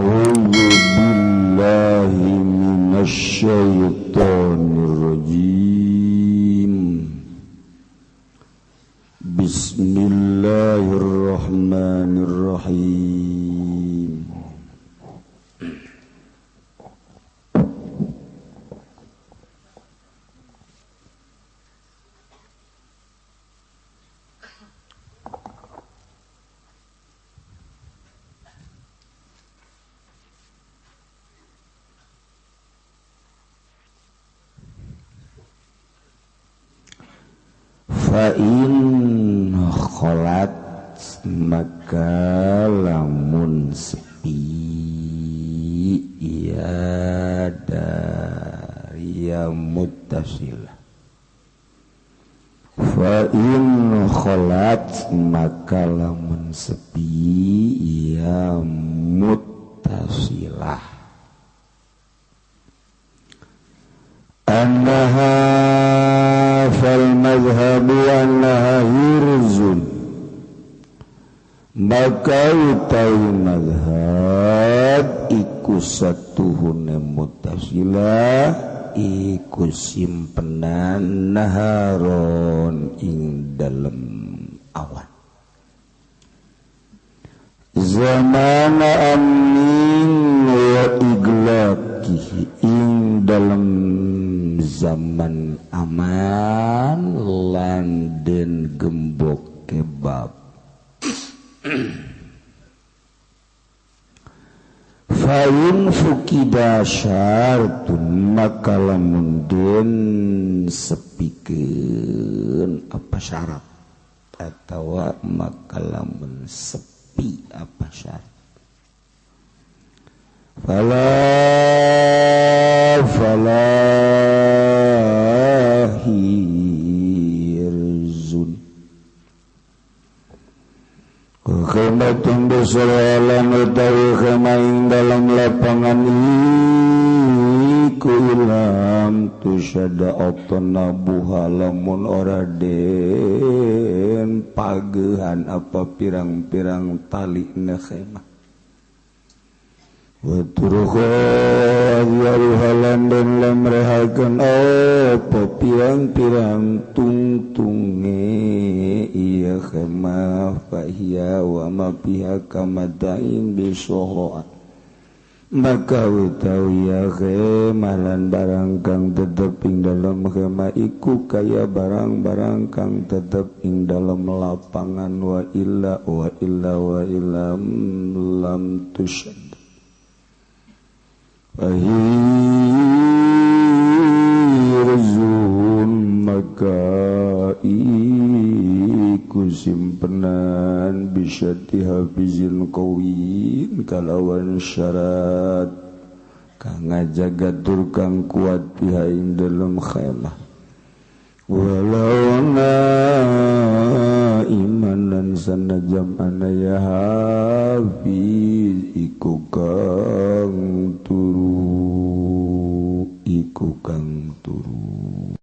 A'udzu billahi minasyaitonir rajim. Bismillahirrahmanirrahim. Fa in kholat maka lamun sepi ya dari muttasilah. Fa in kholat maka lamun sepi ya muttasilah. Annaha fal madhhabu annaha hirzun, maka utawi madhab iku satuhune muttasilah iku simpenan naharon ing dalem awan zamana amin wa iglaqihi ing dalem zaman aman lan den gembok kebab. Fa'in fukida syartun maka lamun den sepikeun apa syarat atawa maka lamun sepi apa syarat fala fala hirzun khematun besaralan utawi khema ing dalam lapangan iku ilam tusada otona buha lamun ora den pagehan apa pirang-pirang tali na khemah wa turukha yaruhalan den lamrehakeun apa pirang-pirang tungtunge iya khemah fahiya wa ma biha kamada'in bisohroa maka utawi ya khemah lan barang kang tetep ing dalem khemah iku kaya barang-barang kang tetep ing dalem lapangan wa illa wa illa wa illa lam tusyad Ahirzun maka iku simpenan bisyati hafizin qawin kalawan syarat kang ngajaga tur kang kuat piha ing dalem khemah walau na iman lan sanajam ana ya hafiz iku kang turu iku kang turu.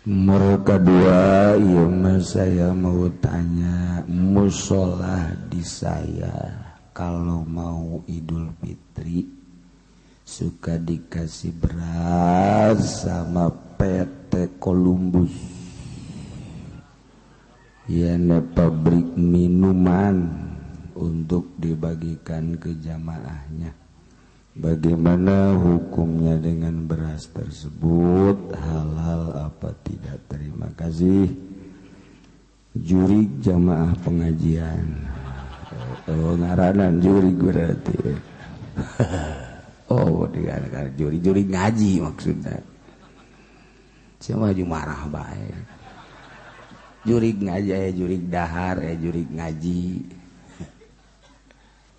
Mereka dua, iya mas saya mau tanya musola di saya kalau mau Idul Fitri suka dikasih beras sama PT Columbus, ya pabrik minuman untuk dibagikan ke jamaahnya. Bagaimana hukumnya dengan beras tersebut? Halal apa tidak? Terima kasih. Jurik jamaah pengajian. Oh, ngaranan jurik berarti. Oh, dengan juri-juri ngaji maksudnya. Saya mah marah bae. Jurik ngaji ya jurik dahar ya jurik ngaji.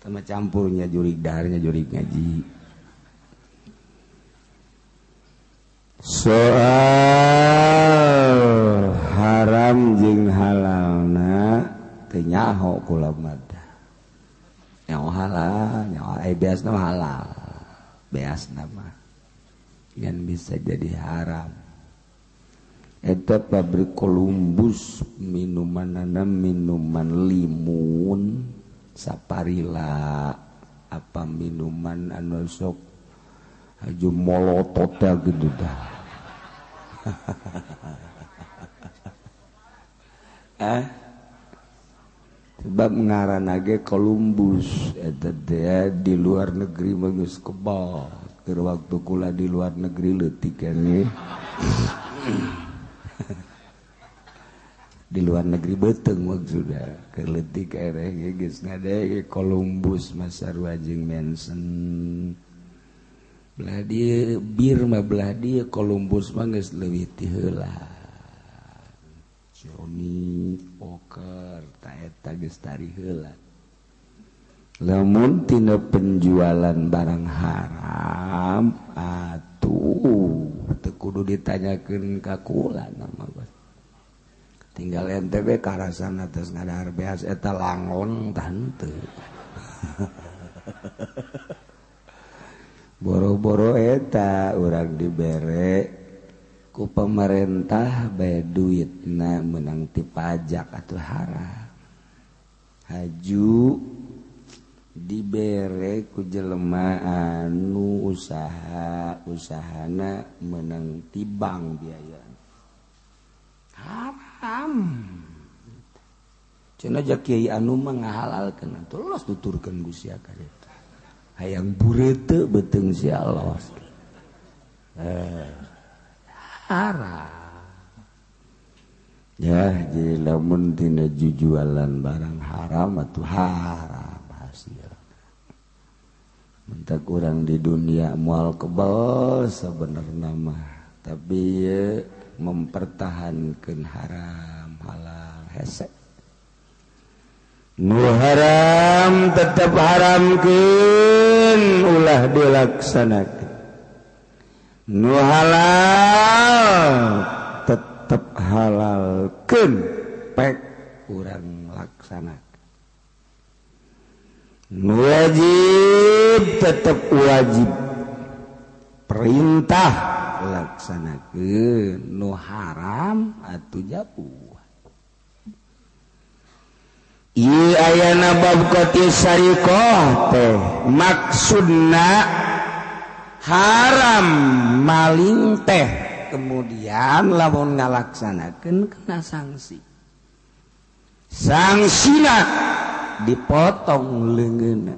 Sama campurnya jurik daharnya jurik ngaji. Soal haram jeung halalna teu nyaho kula mah. Nyaho halal, nyaho beasna halal. Beasna mah ngan bisa jadi haram. Eta pabrik Columbus minumanana minuman limun saparila. Apa minuman anu sok haju molotot ya gitu dah. Sebab ngaranna ge Columbus eta teh di luar negeri mah geus kebal. Keur waktu kula di luar negeri leutik keneh. Di luar negeri beuteung maksudna. Keur leutik ereh ge geus ngadege Columbus mah sarua jeung Manson. Belah dieu bir mah belah dieu Columbus mah geus leuwih ti heula. Johnny Poker ta eta geus tari heula. Lamun tina penjualan barang haram atuh teu kudu ditanyakeun ka kula nama bos. Tinggal ente we karasana tos ngadahar beas eta langon tante. Boro-boro eta urang dibere ku pemerintah bae duitna menang ti pajak atuh haram. Haju dibere ku jelema anu usaha usahana menang ti bank biaya. Haram. Cenah ja kiai anu mah ngahalalkeun atuh los tuturkeun ku sia ka ditu. Hayang bureuteu beuteung sia los. Haram. Ya jadi lamun tina jujualan barang haram atuh haram hasil. Mentak urang di dunia moal kebal sebenarnya mah, tapi ye mempertahankan haram halal hese. Nu haram tetap haramkeun ulah dilaksanakeun. Nu halal tetep halalkeun pek urang laksanakeun. Nu wajib tetep wajib perintah laksanakeun. Nu haram atuh jauh. Ieu ayana bab qatil sariqah teh maksudna haram maling teh kemudian lamun ngalaksanakeun kena sanksi. Sangsina dipotong leungeunna.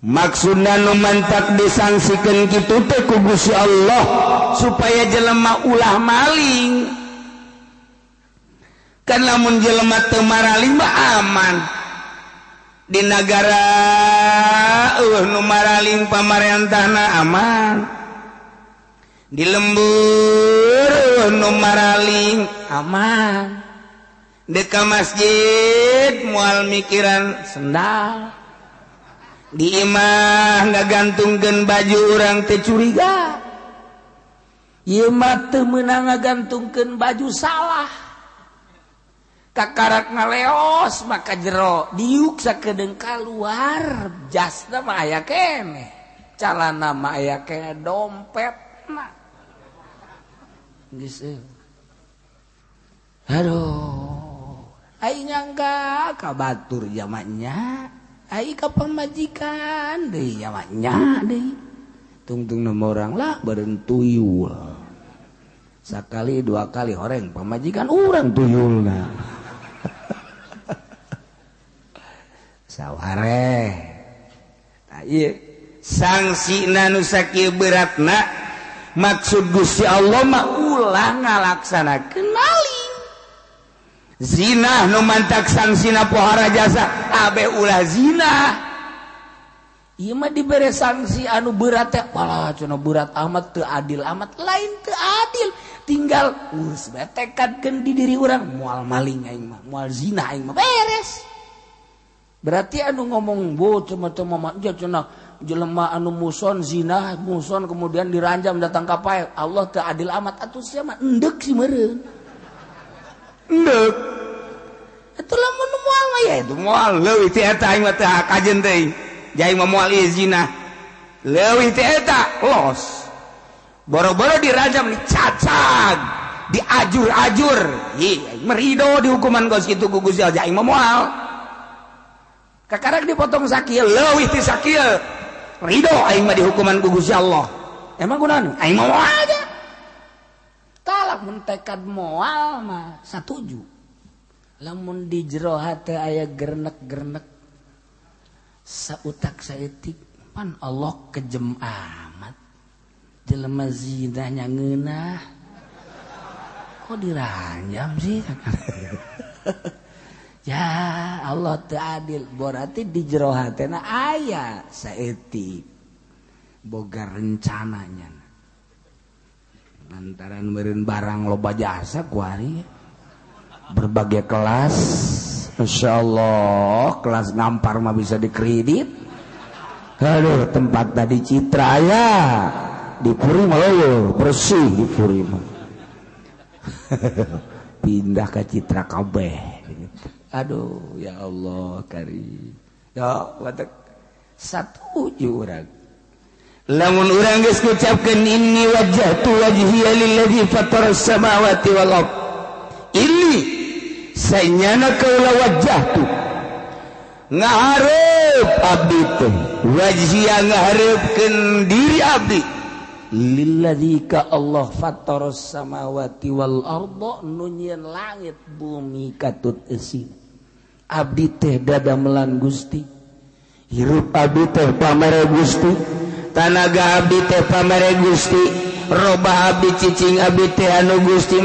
Maksudna nu mantak disangsikeun kitu teh ku Gusti Allah supaya jelema ulah maling. Kan lamun jelema teu maraling mah aman. Di nagara nu maraling pamarentahna aman. Di lembur nu maraling aman. Di ka masjid moal mikiran sendal. Di imah ngagantungkeun baju urang teh curiga. Ieu mah teu meunang ngagantungkeun baju salah. Kakarak ngaleos maka jero diuk sakedeung kaluar jasna mah aya keneh calana mah aya keneh dompetna geus. Aduh aing nyangka ka batur jamaknya aing ka pamajikan deui jamaknya deui tungtung nama orang lah beureun tuyul sakali dua kali horeng pamajikan urang tuyulna. Saware tah ieu sangsina nu sakieu beratna maksud Gusti Allah mah ulah ngalaksanakeun maling. Zina nu mantak sangsina pohara jasa abe ulah zina. Ieu mah dibere sanksi anu berat teh walah cenah berat amat teu adil amat lain teu adil tinggal urus bae tekadkeun di diri urang moal maling aing mah moal zina aing mah beres. Berarti anu ngomong bu cuma-cuma cenah jelema anu muson zina muson kemudian diranjam datang ka pae Allah teu adil amat atuh sia mah endek si meureun endek atuh lamun moal mah ya itu moal leuwih ti eta aing mah teu kajen teh aing mah moal ieu zina leuwih ti eta los boro-boro diranjam dicacag diajur-ajur ieu merido dihukuman kos kitu ku Gusti Allah aing mah moal. Kakarak dipotong sakieu leuwih ti sakieu. Ridho aing mah dihukuman ku Gusti Allah. Emang kunaon? Aing mah moal aja. Tah lamun tekad moal mah satuju. Lamun di jero hate aya gernek-gernek sautak saeutik pan Allah kejem amat. Jelema zinahnya ngeunah. Kok diranjam sih? Ya Allah teu adil, berarti di jero hatena aya saeutik boga rencananya. Lantaran meureun barang loba jasa kuari berbagai kelas, Masya Allah, kelas ngampar mah bisa dikredit. Aduh, tempat tadi Citra ya di Puri mah bersih di Puri mah. Pindah ke Citra kabeh. Aduh, ya Allah karim. Ya, watak satuju urang. Lamun urang geus ngucapkeun inni wajjahtu wajhiya lillazi fatara samawati wal ard. Ini sanyana kaula wajjahtu. Ngahareup abdi teh, wajhiya ngahareupkeun diri abdi. Lillazi ka Allah fatara samawati wal arda, nu nyieun langit bumi katut eusi. Abdi teh dadamelan Gusti, hirup abdi teh pamere Gusti, tanaga abdi teh pamere Gusti, robah abdi cicing abdi teh anu Gusti.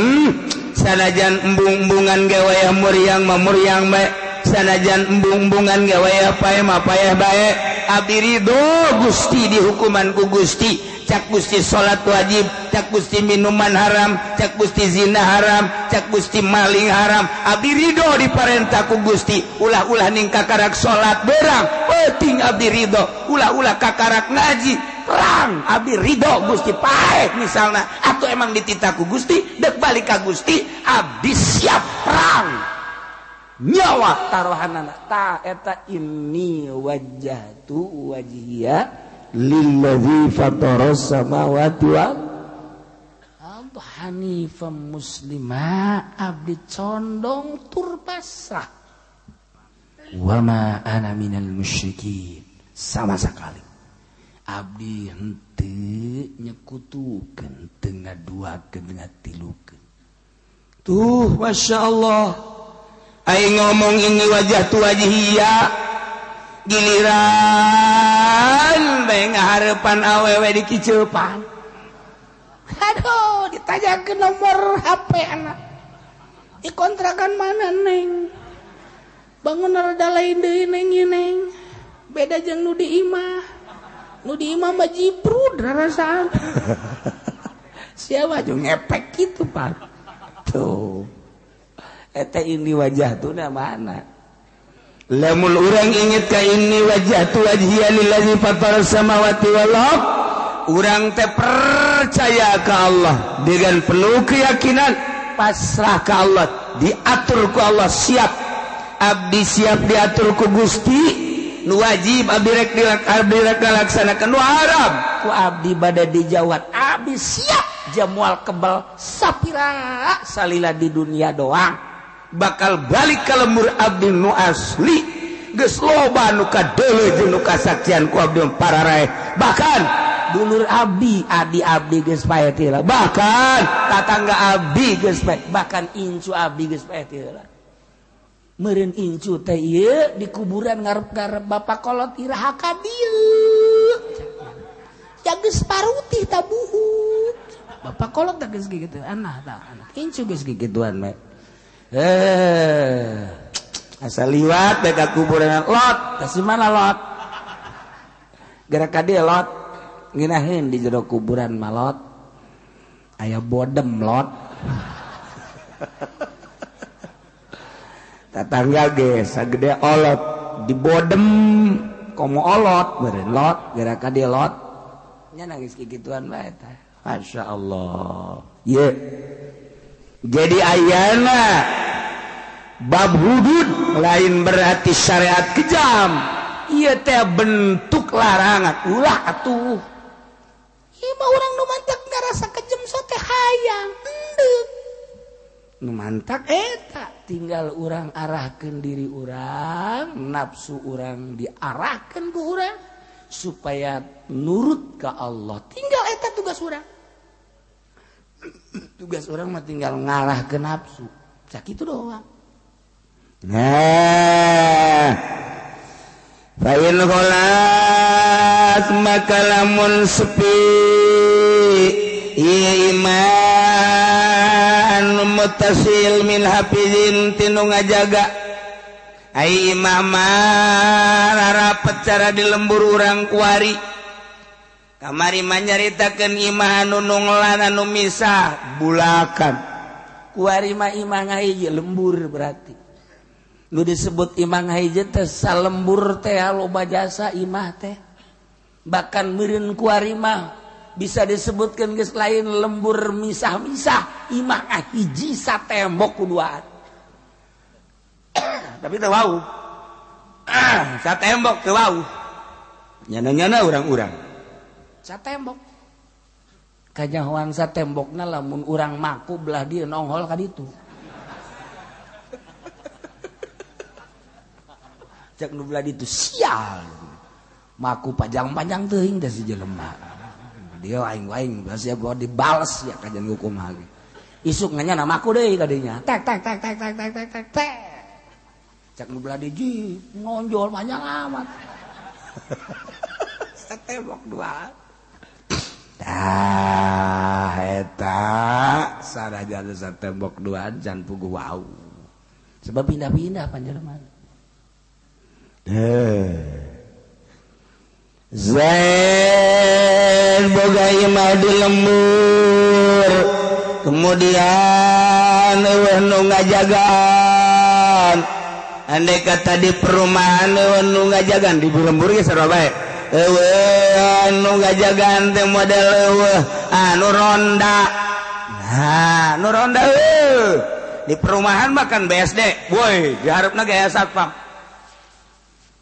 Sanajan embung-embungan gawayah muriang mah muriang bae, sanajan embung-embungan gawayah paeh mah paeh bae, abdi ridho Gusti dihukuman ku Gusti. Cak Gusti salat wajib, cak Gusti minuman haram, cak Gusti zina haram, cak Gusti maling haram, abdi ridho diparentah ku Gusti. Ulah-ulah ning kakarak salat berang penting abdi ridho, ulah-ulah kakarak ngaji perang abdi ridho Gusti paeh misalna, atau emang dititah ku Gusti dek balik ka Gusti abdi siap perang nyawa taruhanana. Ta eta inni wajjahtu wajhiya lillazi fataras samawati wal ardh hanifan muslima, abdi condong tur pasrah, wa ma ana minal musyrikin, sama sekali abdi henteu nyekutukeun, teu ngaduakeun, ngatilukeun. Tuh Masya Allah, aing ngomong ini wajah tu wajhiya, giliran bae ngahareupan awewe dikiceupan. Aduh, ditanyakeun nomor HP anak. Di kontrakan mana neng? Bangun rada lain deui neng ieu neng. Beda jeung nu di imah. Nu di imah mah jiprud rarasaan. Siapa jeung ngepek kitu, Pak. Tuh. Eta ini wajah tu na mana? Lamun urang inget ka inni wajjahtu wajhiya lillazi fatara samawati wal ard, urang teh percaya ka Allah dengan penuh keyakinan, pasrah ka Allah, diatur ku Allah, siap abdi siap diatur ku Gusti, nu wajib abdi rek dilaksanakeun, nu haram ku abdi bade dijawat, abdi siap jamual kebal sapira salila di dunia doang. Bakal balik ke lemur abdi nu asli, geus loba nu kadeuleu jeung nu kasaksian ku abdi pararae, bahkan dulur abdi, adi abdi geus paeh teh heula, bahkan tatangga abdi geus paeh, bahkan incu abdi geus paeh teh heula. Meureun incu teh ieu di kuburan ngarep-ngarep bapak kolot iraha ka dieu. Ya geus parutih tabuhut. Bapak kolot teh geus kitu, anah tah anak. Incu geus kikituan meh. Asal liwat bae ka kuburan lot, kasih mana lot? Gerak ka dieu lot. Ngeunaheun di jero kuburan mah lot. Aya bodem lot. Tatangga ge sagede olot di bodem komo olot meureun lot, gerak ka dieu lot. Nya nangis kikituan bae tah. Masya Allah. Ye. Jadi ayana bab hudud lain berarti syariat kejam. Ieu teh bentuk larangan. Ulah atuh. Ieu mah urang nu mantak ngarasa kejam so teh hayang. Endeuh. Nu mantak eta Tinggal urang arahkeun diri urang, nafsu urang diarahkeun ku urang supaya nurut ka Allah. Tinggal eta tugas urang. Tugas urang mah tinggal ngarah ke nafsu. Sakitu doang. Nah, fa in ghalat maka lamun sepi iman mutasil min hafizin tinu ngajaga ai imah mararapet cara di lembur urang kuari kamari manyaritakeun imah anu nunglan anu misah bulakan kuari mah imah ngahiji lembur berarti nu disebut imah ngahiji teh salembur teh loba jasa imah teh bahkan meureun kuari mah bisa disebutkan geus lain lembur misah-misah imah hiji satembok kuduaan tapi teu wau satembok teu wau nyana-nyana urang-urang satembok kanyahoan satembokna lamun urang maku belah dieu nonghol ka ditu cek nu belah ditu sial maku panjang-panjang teuing da si jelema dia aing-aing bahasa gua dibales ya kajian hukum lagi isuk nganya nama aku deh kadinya tek tek tek tek tek tek tek tek tek cek nu belah diji ngonjol panjang amat setembok dua tah eta sarajan satembok dua jan puguh wau sebab pindah-pindah panjelema Zaid boga imah di lembur kemudian eueuh nu ngajagaan andai kata di perumahan eueuh nu ngajagaan di lembur ge sarua bae eueuh nu ngajagaan teh model eueuh anu ronda nah nu ronda eueuh di perumahan makan BSD woi diharepna ge satpam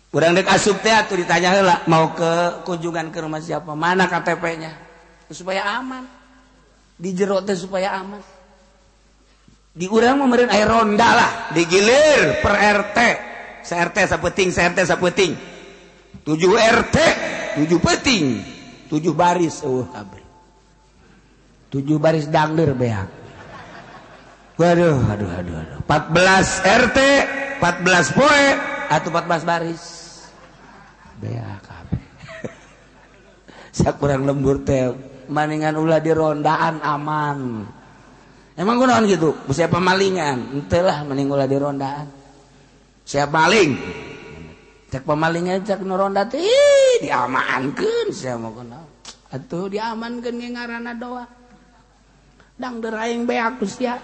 urang dek asup teh atuh ditanya heula mau ke kunjungan ke rumah siapa mana KTP-nya supaya aman di jero teh supaya aman di urang mah meureun aya ronda lah digilir per RT sa RT sapeting sa RT sapeting 7 RT 7 peting 7 baris eueuh kabeh 7 baris dangder beak waduh aduh aduh aduh 14 RT 14 poe atau 14 baris beak kabeh sakurang lembur teh maningan ulah di rondaan aman emang kunaon gitu siapa pemalingan henteu lah mending ulah di rondaan siapa maling cek pemalingnya cek nu ronda teh diamankeun sia mah kunaon atuh diamankeun ge ngaranna doa dangder aing beak sia.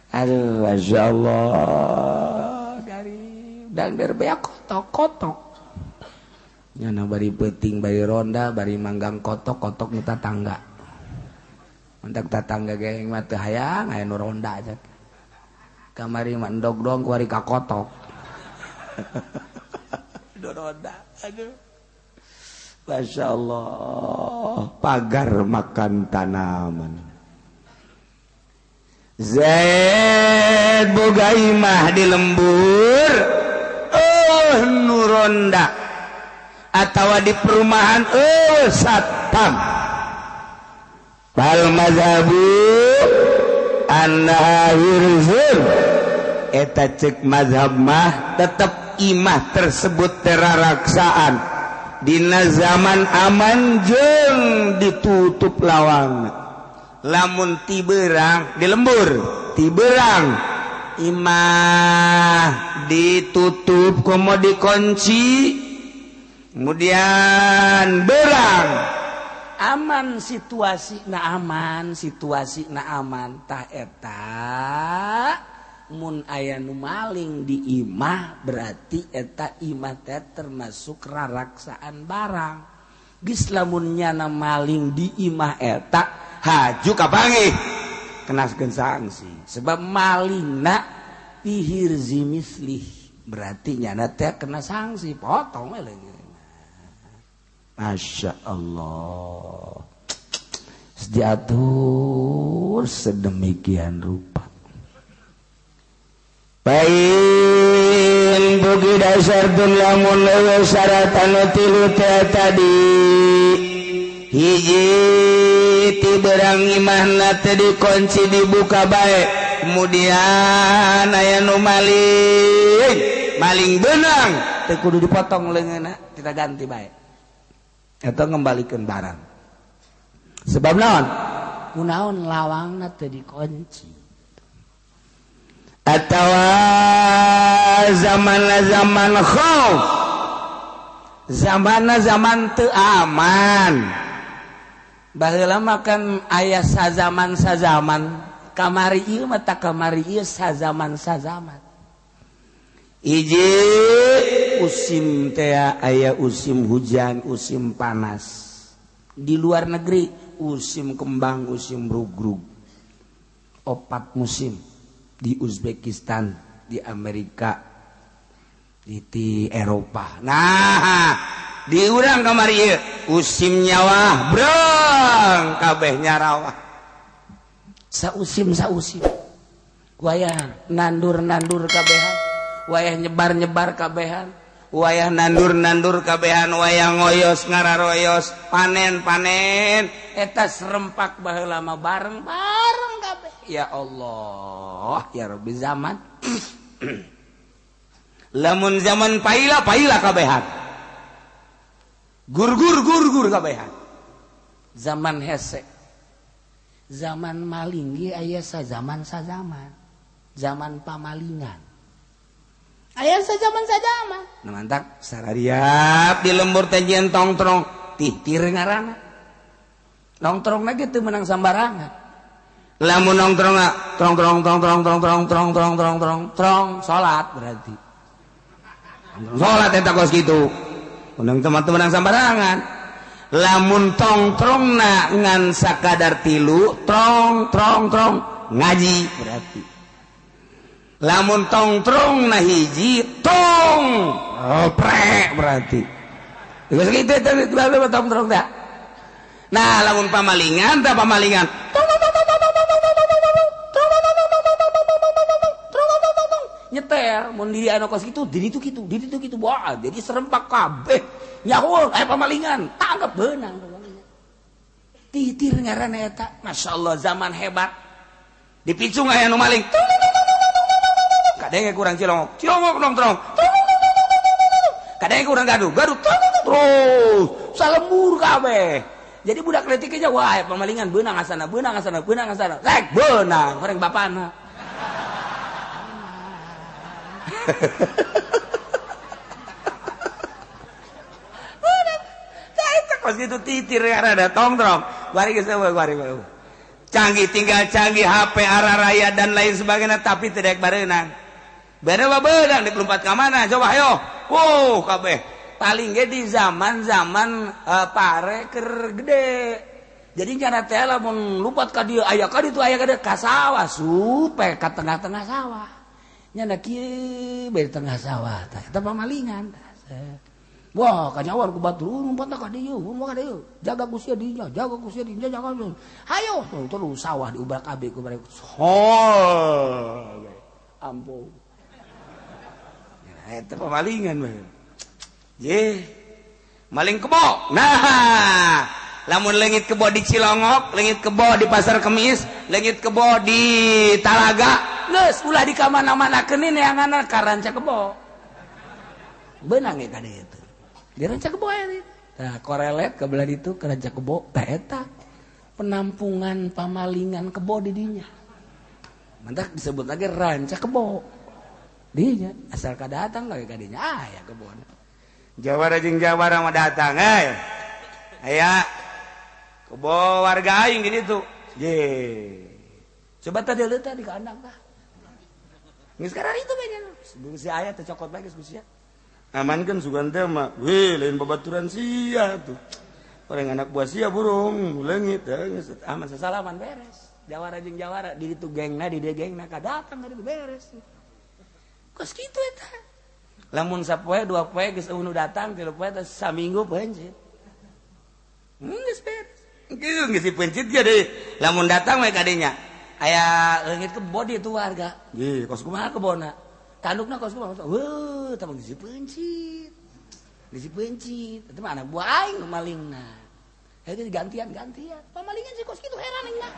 Aduh, Masya Allah dari dangder beak kotok-kotok nyana bari peuting bari ronda bari manggang kotok-kotok nu tatangga mentak tatangga ge mah teu hayang aya nu ronda aja kamari mah endog dong kuari ka kotok nu ronda aduh Masya Allah pagar makan tanaman Zaid boga imah di lembur oh nu ronda atawa di perumahan oh satpam bal mazhabu anna hirzun eta cek mazhab mah tetep imah tersebut teraraksaan dina zaman aman jeung ditutup lawang lamun tiberang di lembur tiberang imah ditutup komo dikunci kemudian berang aman situasi na aman situasi na aman tah eta mun aya nu maling di imah berarti eta imah teh termasuk raraksaan barang geus lamun nyana maling di imah eta haju kapanggih kenaskeun sanksi sebab malingna pihirzi mislih berarti nyana teh kena sanksi potong we leungeun. Masya Allah. Diatur sedemikian rupa. Pain bugi dasar tun lamun leuwih syarat anu tilu teh tadi. Hiji ti berang imahna teh dikunci dibuka bae. Kemudian aya nu maling, maling beunang teu kudu dipotong leungeunna, kita ganti bae. Atau ngembalikan barang. Sebab naon? Kunaon lawangna teu dikunci. Atawa zaman zaman khauf, zaman zaman teu aman. Baheula mah kan aya sazaman-sazaman, kamari ieu mah tak kamari ieu sazaman-sazaman. Hiji usim teh aya usim hujan, usim panas. Di luar negeri usim kembang, usim rugrug. 4 musim. Di Uzbekistan, di Amerika, di Eropa. Nah, di urang kamari ieu usim nyawa breng kabeh nyarawah. Sausim sausim. Wayah nandur-nandur kabehan, wayah nyebar-nyebar kabehan, wayah nandur-nandur kabehan, wayah ngoyos ngararoyos, panen-panen, eta serempak baheula mah bareng-bareng kabeh. Ya Allah, ya Rabbi zaman. Lamun zaman paila paila kabehan. Gur-gur gur-gur kabehan. Zaman hese. Zaman maling ge aya sazaman-sazaman. Zaman pamalingan. Aya sazaman-sazaman. Nah mantak sarariap di lembur teh jieun tongtrong titir ngaranna. Nongtrongna ge teu meunang sambarangan. Lamun nongtrong trong trong trong trong trong trong trong trong trong trong trong salat berarti. Salat eta kos kitu. Menang teman-teman sambarangan. Lamun tongtrongna ngan sakadar tilu trong trong trong ngaji berarti. Lamun tongtrongna hiji tong oprek berarti. Geus kitu eta tongtrong teh. Nah, lamun pamalingan tah pamalingan nyeter mun di anu kos kitu di ditu kitu di ditu kitu wah jadi serempak kabeh nyaho aya pamalingan tangkep beunang pamalingan titir ngaranna eta. Masyaallah zaman hebat dipicung aya nu maling kadenge kurang cilongok cilongok nongtrong kadenge kurang gaduh gaduh terus salembur kabeh. Jadi budak leutik aja wah aya pamalingan beunang asana beunang asana beunang asana rek beunang goreng bapana. Kos gitu titir ada tongtrong. Bari geus bari. Canggih tinggal canggih HP arah raya dan lain sebagainya tapi tidak bareunang. Beunang beunang dilompat ka mana coba ayo. Wuh kabeh. Paling ge di zaman-zaman pare keur gede. Jadi nyana teh lamun lompat ka dieu aya ka ditu aya ka dieu ka sawah supe ka tengah-tengah sawah. Nyana kieu bae tengah sawah tah eta pamalingan. Wah, kanyawan ku batur lompat ka dieu, lompat ka dieu. Jaga ku sia dinya, jaga ku sia dinya, jaga. Hayo terus sawah diubrak kabeh ku mereka. Hol. Ampun. Ya eta pamalingan mah. Ye. Maling kebo. Nah, lamun leungit kebo di Cilongok, leungit kebo di Pasar Kemis, leungit kebo di Talaga, geus ulah di kamana-mana keun neanganna ka Ranca Kebo. Beunang ge ka dieu teh. Di Ranca Kebo aya dieu. Tah korelet ke belah ditu ke Ranca Kebo tah eta penampungan pamalingan kebo di dinya. Mantak disebut lagi Ranca Kebo. Dinya asal ka datang ka dinya aya kebona. Jawara jeung jawara mah datang euy. Aya kebo warga aing di ditu. Ye. Coba tadi leuta di kandang tah. Geus kararitu itu banyak. Sebelum si aya teh cokot bae geus sia. Amankeun sugan teh mah, weh lain babaturan sia tuh. Orang anak buah sia burung, leungit geus aman sasalaman beres. Jawara jeung jawara di ditu gengna di dieu gengna ka datang ka ditu beres. Kos kitu eta. Lamun sapoe dua poe geus eueuh nu datang tilu poe teh saminggu pencit. Geus beres. Kieu geus dipencit ge deui. Lamun datang we kadinya. Aya leungit kebo di itu warga. Ye, kos kumaha kebona? Tandukna kos kumaha? Heuh, tah geus dipencit. Geus dipencit. Eta mah anak buah aing nu malingna. Heuh gantian-gantian. Pamalingan sih kos kitu heran aing mah.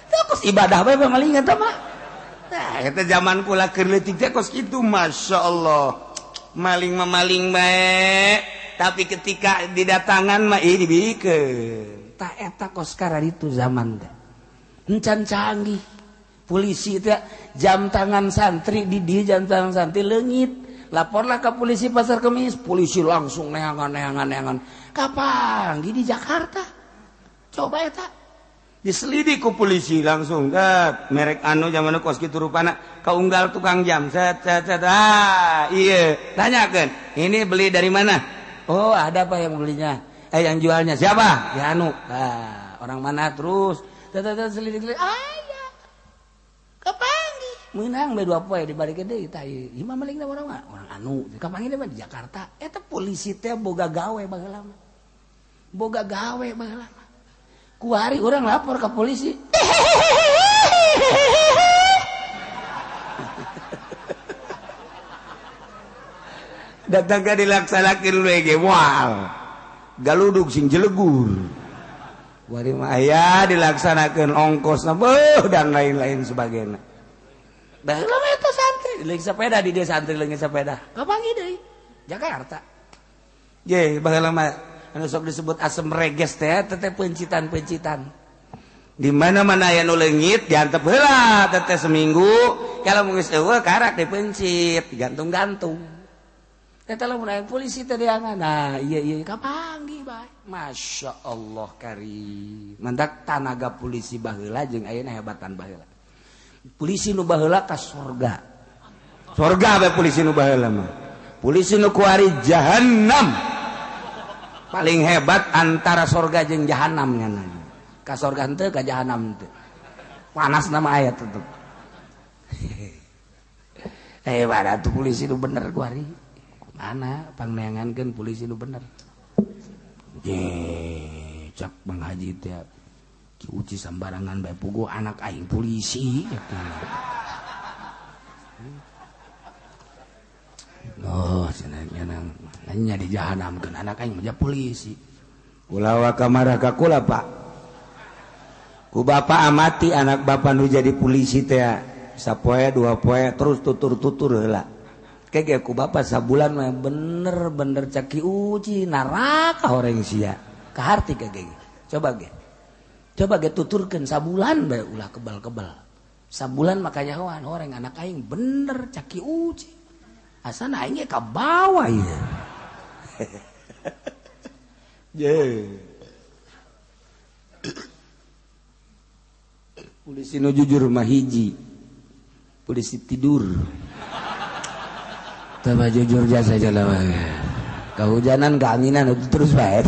Tah kos ibadah bae pamalingan tah mah. Nah, eta zaman kula keur leutik teh kos kitu, masyaallah. Maling mah maling bae, tapi ketika didatangan mah ieu dibikeun. Tah eta kos kararitu zaman teh. Encan canggih. Polisi teh jam tangan santri di dieu jam tangan santri leungit. Laporlah ke polisi Pasar Kemis, polisi langsung neangan. Kapan di Jakarta? Coba eta. Diselidik ku polisi langsung. Dat, merek anu zaman kos kitu rupana kaunggal tukang jam. Set set set. Ah, iya. Tanyakeun, ini beli dari mana? Oh, ada apa yang belinya? Yang jualnya siapa? Ya anu. Nah, orang mana terus? Tet selidik. Ah, iya. Kapanggih. Meunang bae 2 poe dibarikeun deui tah ieu. Ieu mah malingna orang mah orang anu. Kapanggih mah di Jakarta. Eta polisi teh boga gawe baheula mah. Boga gawe baheula mah. Kuari orang lapor ke polisi. Datang ke dilaksanakeun we ge moal. Galudug sing jelegur. Kuari mah aya dilaksanakeun ongkosna beuh dan lain-lain sebagainya. Baheula mah eta santri leung sepeda di dieu santri leung sepeda. Kapanggih deui Jakarta. Ye baheula mah anu sok disebut asem reges teh teteh pencitan-pencitan. Di mana-mana aya nu leungit diantep heula teteh seminggu, kalau geus eueuh karak dipencit, digantung-gantung. Teteh lamun aya polisi teh diangan. Nah, ieu ieu kapanggih bae. Masya Allah karim. Mantak tanaga polisi baheula jeung ayeuna hebatan baheula. Polisi nu baheula ka surga. Surga bae polisi nu baheula mah. Polisi nu kuari jahannam. Paling hebat antara sorga jeung jahanam nya. Ka sorga henteu ka jahanam henteu. Panas nama ayat tetep. Hebat atuh polisi nu bener kuari. Mana pangneangankeun polisi nu bener. Ye, cak Bang Haji teh Ki Uci sambarangan bae puguh anak aing polisi. Oh, cenah nya di jahanamkeun anak aing mah polisi. Kula wa kamara ka kula, Pak. Ku bapak amati anak bapak nu jadi polisi teh sapoe dua poe terus tutur-tutur heula. Kege ku bapak sabulan mah bener-bener caki uji neraka horeng sia. Kaharti kege. Coba ge. Coba ge tuturkeun sabulan bae ulah kebal-kebal. Sabulan makanya hoan horeng anak aing bener caki uji. Asana aing ge ka bawah ieu. Ye. Polisi nu jujur mah hiji. Polisi tidur. Tambah jujur jasa jalan. Kehujanan, keanginan itu terus bae.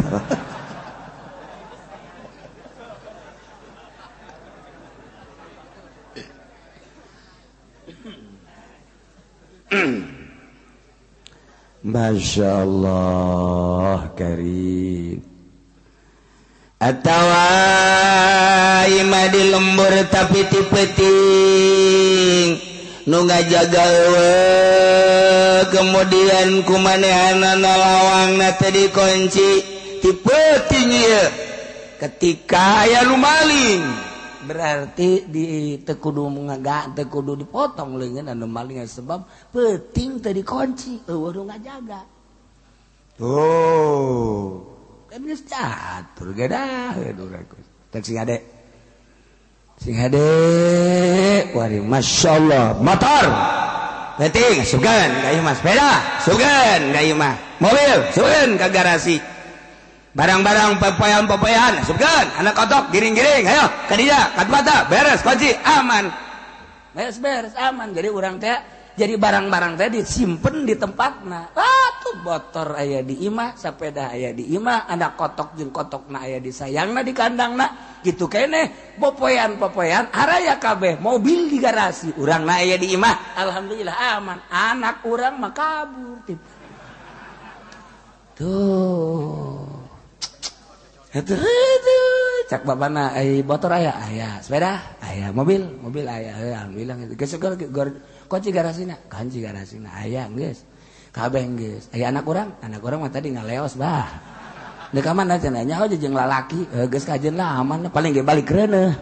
Masya Allah karim. Atawa imah di lembur tapi ti peuting nu ngajaga eueuh kemudian kumanehanana lawangna teh dikunci ti peuting ieu ketika aya nu maling berarti di teu kudu ngaga teu kudu dipotong leungeun anu maling sebab peuting teh dikunci eueuh nu ngajaga. Tuh kan geus catur gedah teh sing ade sing ade wari masyaallah motor penting sugan ka ieu mah sepeda sugan ka ieu mah mobil sugan ka garasi barang-barang pepoyan-pepoyan sugan anak kotok giring-giring ayo ka dieu ka mata beres kunci aman beres-beres aman. Jadi urang teh jadi barang-barang teh disimpen di tempatna. Tuh motor aya di imah, sepeda aya di imah, anak kotok jeung kotokna aya di sayangna di kandangna, gitu keneh. Popoyan-popoyan araya kabeh, mobil di garasi, urangna aya di imah, alhamdulillah aman. Anak urang mah kabur. Tuh. Atuh cak bapana ai motor aya aya, sepeda aya, mobil mobil aya, alhamdulillah geus kunci garasina, kunci garasina aya geus. Kabeh geus. Aya anak urang mah tadi ngaleos bah. Deuk ka mana cenah nyaho jeung lalaki, geus kajeun lah aman paling ge balik reuneuh.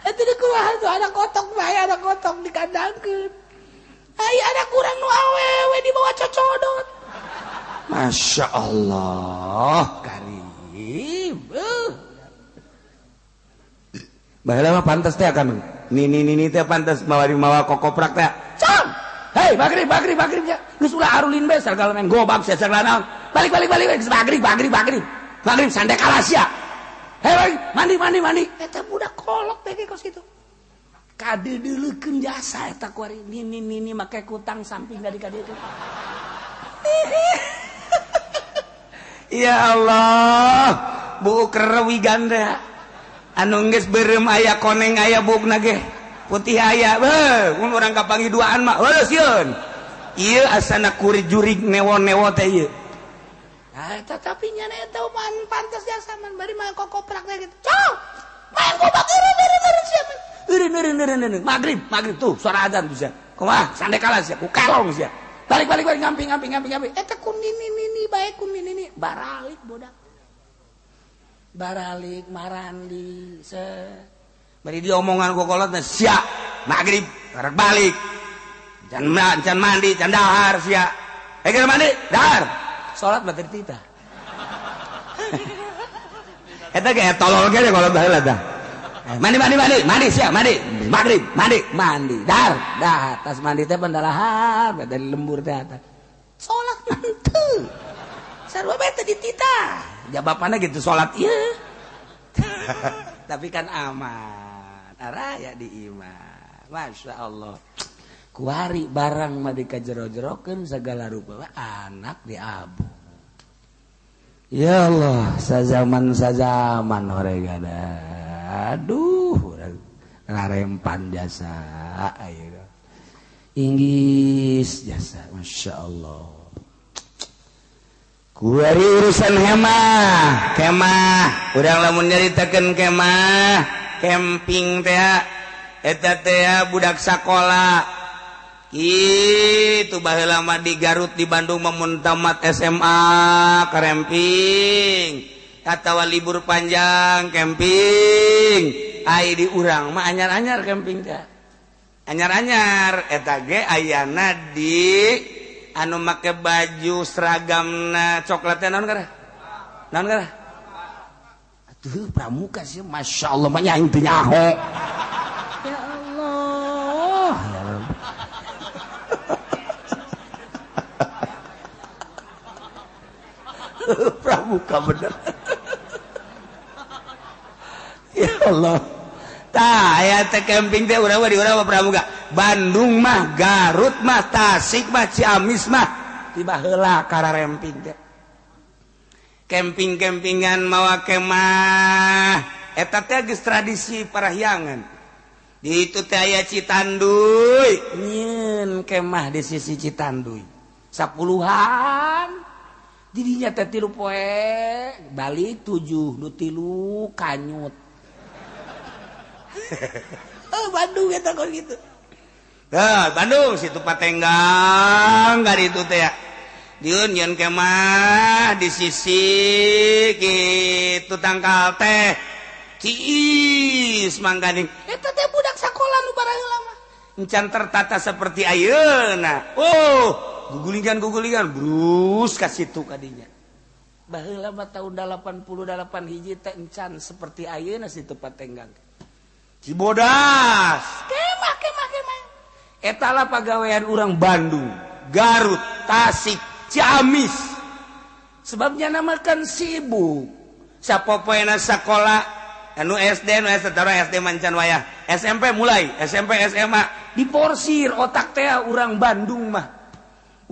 Atuh deuk kumaha tuh anak kotok bae, anak kotok dikandangkeun. Ai anak urang nu awewe dibawa cocodot. Masya Allah, karim. Baheula mah pantes teh kan. Nini nini teh pantes mawa kokoprak teh. Cam. Hei, magrib magrib magrib ya. Geus ulah arulin bae sagala main gobak sia sagala naon. Balik balik balik geus magrib magrib magrib. Magrib sandek kalah sia. Hei, balik, mandi mandi mandi. Eta budak kolok teh kos kitu. Kadeudeulekeun jasa eta kuari nini nini make kutang samping dari ka dieu. Ya Allah, buuk rewi ganda. Anu geus beureum aya koneng aya buukna ge. Putih aya. Beuh, mun urang kapanggih duaan mah heuh sieun. Ieu asana kuri jurig newo-newo teh ieu. Ah, tetapi nyana eta mah pantes jasa man bari mah kokoprak teh kitu. Cau. Main gobak eureun sia man. Eureun eureun eureun. Magrib, magrib tuh suara azan bisa. Kumaha sande kalah sia, ku kalong sia. Balik balik balik ngamping ngamping ngamping ngamping. Eta ku nini nini bae ku nini nini baralik bodak. Baralik marandi se. Bari diomongan ku kolotna sia magrib karek balik. Can can mandi, can dahar sia. Eh keur mandi, dahar. Salat mah teu titah. Eta ge tolol ge kolot baheula tah. Mandi mandi mandi mandi sia mandi magrib mandi mandi dahar dahar tas mandi teh pendalahar dari lembur teh atas salat manteu sarua bae teh dititah jawabanna gitu salat ieu. Tapi kan aman araya di imah. Masya Allah kuari barang mah dikajero-jerokeun segala rupa anak diabu. Ya Allah sazaman sazaman horegana. Aduh, ngarempan jasa, ayo. Inggris jasa, masya Allah. Kuari urusan hemah, kemah. Urang lamun nyaritakeun kemah, camping teh, eta teh budak sakola. Kitu baheula mah di Garut, di Bandung mah mun tamat SMA karemping. Atawa libur panjang camping. Ai di urang mah anyar-anyar camping teh. Anyar-anyar eta ge ayana di anu make baju seragamna coklat teh naon karah? Naon karah? Atuh pramuka sih masya Allah mah aing teu nyaho. Ya Allah. Ya Rabb. Pramuka bener. Ya Allah. Tah aya teh camping teh urang mah di urang mah pramuka. Bandung mah, Garut mah, Tasik mah, Ciamis mah tiba heula kararemping teh. Camping-campingan mawa kemah. Eta teh geus tradisi parahyangan. Di itu teh aya Citanduy, nyieun kemah di sisi Citanduy. 10-an. Didinya teh 3 poe, balik 7, nu 3 kanyut. Oh, Bandung eta kok gitu. Tah, Bandung situ Patenggang gari itu teh ya. Dieun nyeun kemah di sisi kitu tangkal teh. Ciis mangkaning. Eta teh budak sakola nu baraheula mah. Encan tertata seperti ayeuna. Oh, gugulingan-gugulingan brus ka situ kadinya. Baheula mah tahun 88 hiji teh encan seperti ayeuna situ Patenggang. Cibodas, kemah kemah kemah. Etalah pagawean urang Bandung, Garut, Tasik, Ciamis. Sebabnya namakan sibuk. Sapopoena sakola, anu SD, anu SD, taruh SD mancan wayah. SMP mulai, SMP, SMA diporsir otak teh urang Bandung mah.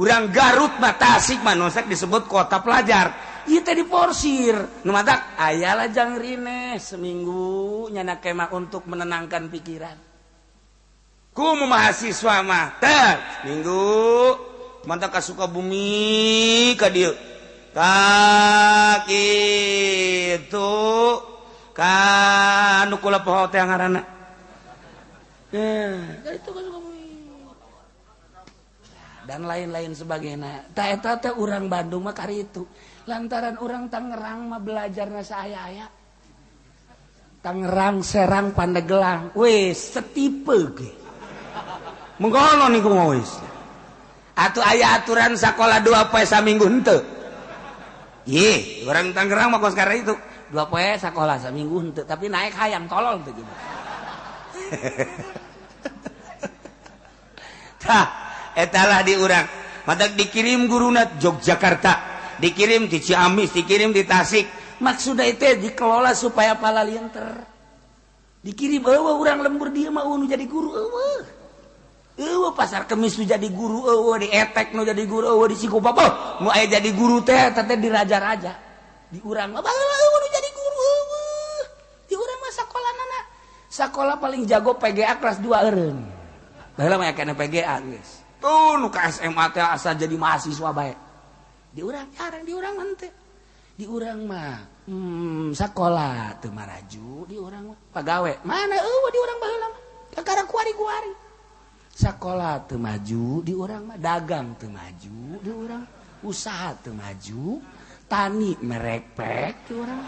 Urang Garut mah, Tasik mah nosek disebut kota pelajar. Ieu teh diporsir. Nu matak aya lah jang rine seminggu nyana kemah untuk menenangkan pikiran. Ku mahasiswa mah teh minggu mantap ka Sukabumi ka dieu. Ka kitu ka nu kula poho teh ngaranna. Itu ka Sukabumi. Dan lain-lain sebagainya. Ta eta teh urang Bandung mah kari itu. Lantaran urang Tangerang mah belajarna saaya-aya. Tangerang, Serang, Pandeglang, wis setipe ge. Mengkono niku mah wis. Atuh aya aturan sakola 2 poe saminggu henteu. Ye, urang Tangerang mah kos karena itu. 2 poe sakola saminggu henteu, tapi naik hayang tolol teh gitu. Tah, etalah di urang. Matak dikirim guruna Yogyakarta, dikirim di Ciamis, dikirim di Tasik. Maksudnya itu dikelola supaya pala lienter. Dikirim eueuh urang lembur dieu mah nu jadi guru eueuh. Eueuh pasar Kemis nu jadi guru eueuh, di Etek nu jadi guru eueuh, di Sikobapo nu aya jadi guru teh teh di raja-raja. Di urang mah baheula eueuh nu jadi guru eueuh. Di urang mah sakolanana. Sakola paling jago PGA kelas 2 eureun. Baheula mah kana PGA geus. Tuh nu ka SMA teh asa jadi mahasiswa bae. Di urang jarang, di urang mah teh. Di urang mah sakola teu maraju, di urang mah pagawe. Mana eueuh di urang baheula mah. Kakara kuari-kuari. Sakola teu maju, di urang mah dagang teu maju, di urang usaha teu maju, tani merekpek di urang.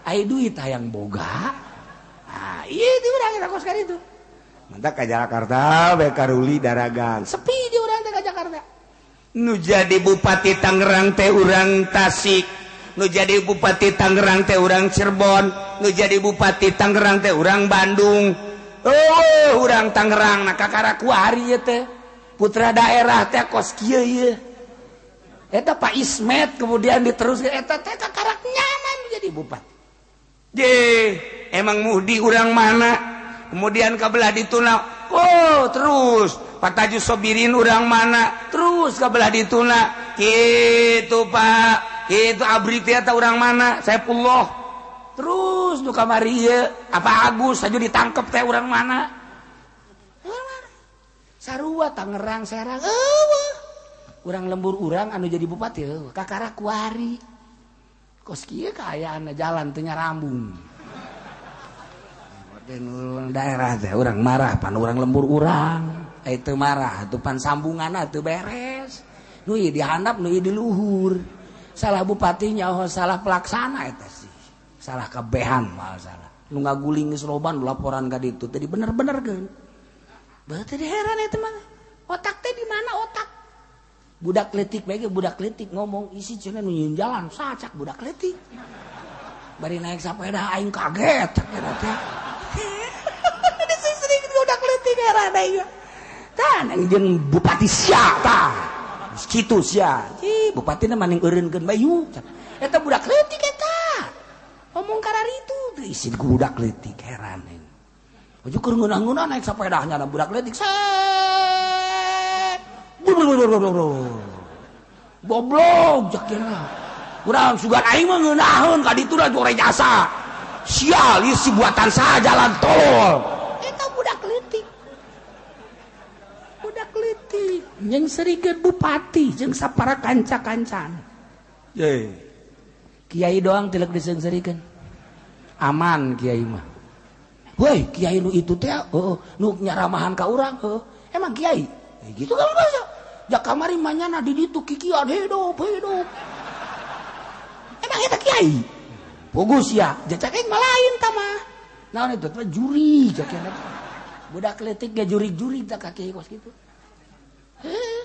Aya duit hayang boga. Ah, ieu di urang eta kos kari itu. Mantap ka Jakarta bae karuli daragang. Sepi di urang teh ka Jakarta. Nu jadi bupati Tangerang teh urang Tasik, nu jadi bupati Tangerang teh urang Cirebon, nu jadi bupati Tangerang teh urang Bandung. Oh, urang Tangerang nah kakara kuari ieu teh. Putra daerah teh kos kieu ieu. Eta Pak Ismet kemudian diteruskeun eta teh kakara nyaman jadi bupati. Je, emang Muhdi urang mana? Kemudian kabelah dituna, oh terus Pak Taju Sobirin urang mana? Terus kabelah dituna, kitu Pak, kitu Abri teh eta urang mana? Saepullah. Terus nu kamari ieu, apa Agus saja ditangkep teh urang mana? Urang mana? Sarua Tangerang, Serang, eueuh. Urang lembur urang anu jadi bupati eueuh, kakara kuari. Kos kieu kaayaan jalan teu nyarambung. Daerah teh urang marah pan urang lembur urang itu marah tuh pan sambunganna teu beres nu ieu dihandap nu ieu di luhur salah bupatinya oh salah pelaksana eta sih salah kabehan mah salah nu ngaguling geus loba nu laporan ka ditu teh dibener-benerkeun berarti heran eta mah otak teh di mana otak budak leutik bae ge budak leutik ngomong isi cenah nu nyieun jalan sacak budak leutik bari naik sapeda aing kaget eta teh sering budak leutik heran aing. Tah jeung bupati sia tah. Kitu sia. Ih, bupatina maning eureunkeun bae yuk. Eta budak leutik eta. Omong kararitu teh isin ku budak leutik heran aing. Aju keur ngeunah-ngeunah naik sapedahnya na budak leutik. Set. Goblok jak cenah. Urang sugan aing mah ngeunaheun ka ditu da jore jasa. Sial, ieu si buatan saha jalan tol. Eta budak leutik. Budak leutik jeung serikeun bupati jeung sapara kanca-kancan. Ye. Kiai doang tilek diseungseurikeun. Aman kiai mah. Woi, kiai nu itu teh heuh nu nyaramahan ka urang heuh. Emang kiai? Gitu kan bahasa. Jak kamari manyana di ditu kikian hidup hidup. Emang eta kiai? Pugus ya, jacak aing mah lain tah mah. Naon itu teh juri jakeun. Budak leutik ge juri-juri tah ka kiai kos kitu. Heuh,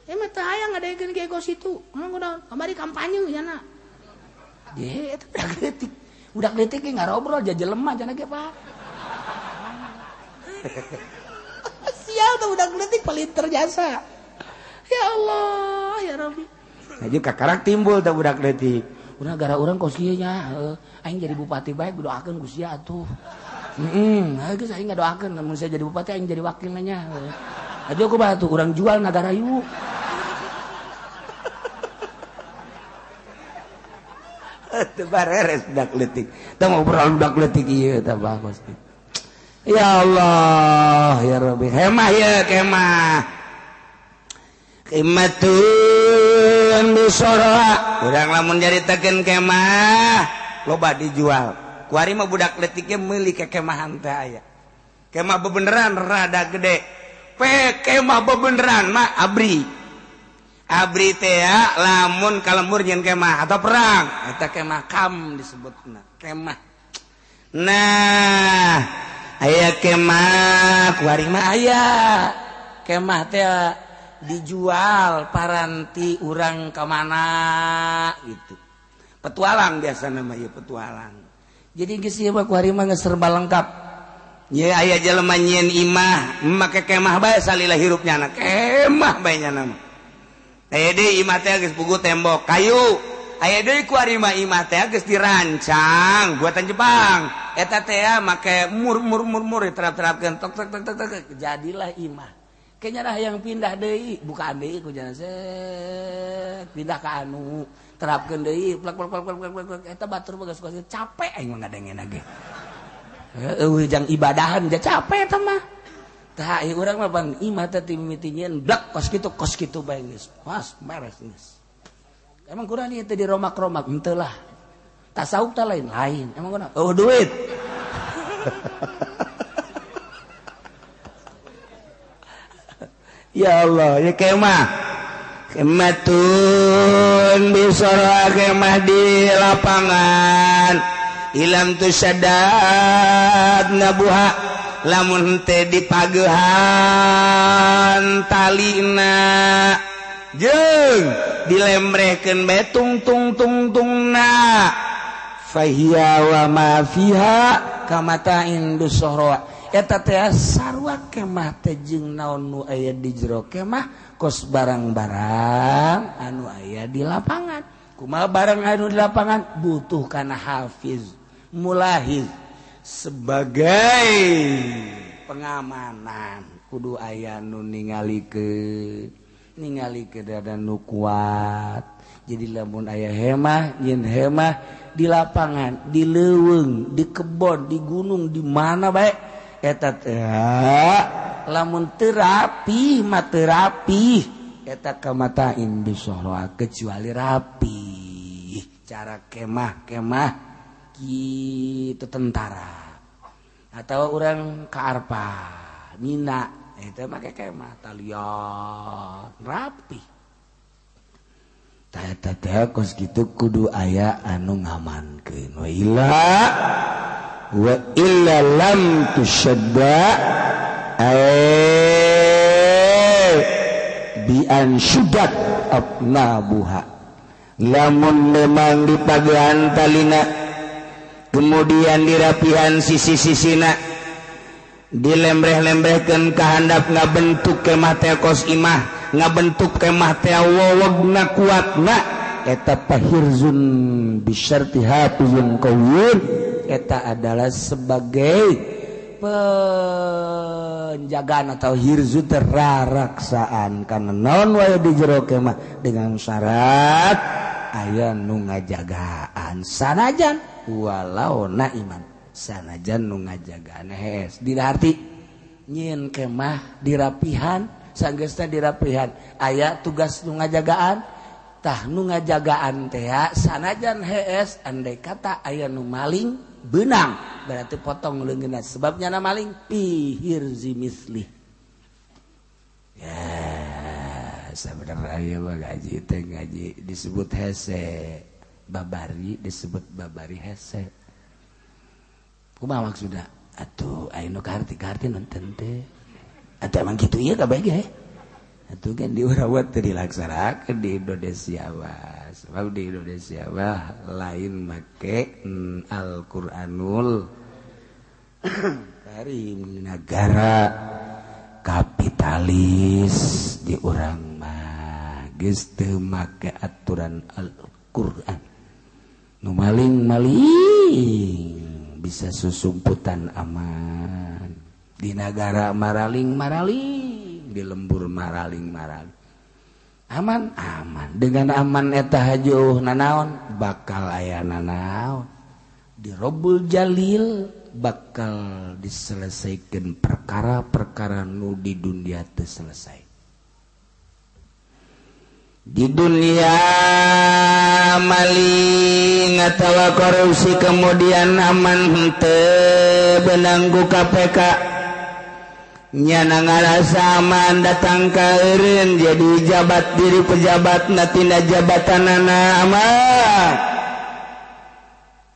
emang teh hayang ngadaekeun kiai kos kitu. Naon kamari kampanye nya. Ye, eta budak leutik. Budak leutik ge ngarobrol jajelema cenah ge, Pak. Sial tuh budak leutik paling terjasa. Ya Allah, ya Rabbi. Nah, kakarak timbul tah budak leutik. Urang gara urang kos kieu nya, aing jadi bupati bae doakeun ku sia atuh. Heeh, geus aing ngadoakeun lamun saya jadi bupati aing jadi wakilna nya. Aja ku batu urang jual nagara yuk. Teu bareres budak leutik. Teu ngobrol budak leutik ieu tah bagus. Ya Allah ya Rabbi, hemah ya kemah kimatun bisoroa. Urang lamun nyaritakeun kemah loba dijual. Kuari mah budak leutiknya meuli ke kemahan teh aya. Kemah bebeneran rada gede. Pe kemah bebeneran mah abri. Abri teh lamun kalembur nyeun kemah atau perang eta kemah kam disebutna kemah. Nah, aya kemah kuari mah aya. Kemah teh dijual paranti urang ka mana gitu. Petualang biasa nama ieu petualang. Jadi geus ieu mah kuari mah geus serba lengkap. Ye aya jelema nyieun imah, make kemah bae salila hirup nyana. Kemah bae nyana mah. Aya deui imah teh geus puguh tembok kayu. Aya deui kuari mah imah teh geus dirancang buatan Jepang. Eta teh make mur mur mur mur diterap-terapkeun tok tok tok tok tok jadilah imah. Kayaknya dah yang pindah deui, bukaan deui ku jalan set, pindah ka anu, terapkeun deui, plak plak plak plak plak plak eta batur mah geus capek aing mah ngadengena ge. Heueuh jang ibadahan ja capek eta mah. Tah ieu urang mah bang imah teh mimiti nyieun blek kos kitu bae geus. Was beres geus. Emang kurang ieu teh diromak-romak henteu lah. Tasawuf teh lain-lain. Emang kunaon? Oh duit. Ya Allah, ya kemah. Kematun bisara kemah di lapangan. Ilam tusadat nabuha lamun teh dipagehan talina jeung dilembrehkeun bae tung tung tung tungna fahiya wa ma fiha kamata'in bisara. Eta teh sarua kemah teh jeung naon nu aya di jero kemah kos barang-barang anu aya di lapangan. Kumaha barang anu di lapangan butuh kana hafiz mulahiz sebagai pengamanan kudu aya nu ningalikeun ningalikeun dan nu kuat. Jadi lamun aya hemah nyeun hemah di lapangan, di leuweung, di kebon, di gunung, di mana bae eta teh lamun teu rapi mah teu rapi eta kamatain bisoroa kecuali rapi cara kemah-kemah kitu tentara atau urang ka Arpa Mina eta make kemah talian rapi tah eta teh kos kitu kudu aya anu ngamankeun wa illa wa illa lam tushadda bi an syudat abnabuha lamun memang dipagehan talina kemudian dirapihan sisi-sisina dilembreh-lembrehkeun ka handap ngabentuk kemah teh kos imah ngabentuk kemah teh wowogna kuatna eta pahirzun bisyarti hafizun qawiyun eta adalah sebagai penjagaan atau hirzu teraraksaan karena naon wae di jero kemah dengan syarat aya nu ngajagaan sanajan walau naiman sanajan nu ngajagaan hees dina arti nyieun kemah dirapihan sanggeusna dirapihan aya tugas nu ngajagaan tah nu ngajagaan teh sanajan hees andai kata aya nu maling benang berarti potong leungeunna sebabnya na maling pihirzi misli. Ya sebenarnya mah ngaji teh ngaji disebut hese babari disebut babari hese kumaha maksudna atuh aya nu kaharti-kaharti nonton teh atuh emang kitu ieu kabeh ge atuh kan diurawat teh dilaksanakeun di Indonesia mah. Sebab di Indonesia mah lain make Al-Qur'anul Karim negara kapitalis di urang mah geus teu make aturan Al-Qur'an. Nu maling-maling bisa susumputan aman. Di negara maraling-maraling, di lembur maraling-maraling. Aman aman dengan aman eta hajuh nanaon bakal aya nanaon dirobul jalil bakal diselesaikan perkara-perkara nu di dunia teu selesai. Di dunia maling atawa korupsi kemudian aman henteu benang ku KPK nyana ngarasa aman datang ka eureun jadi jabat diri pejabat na tina jabatanana aman.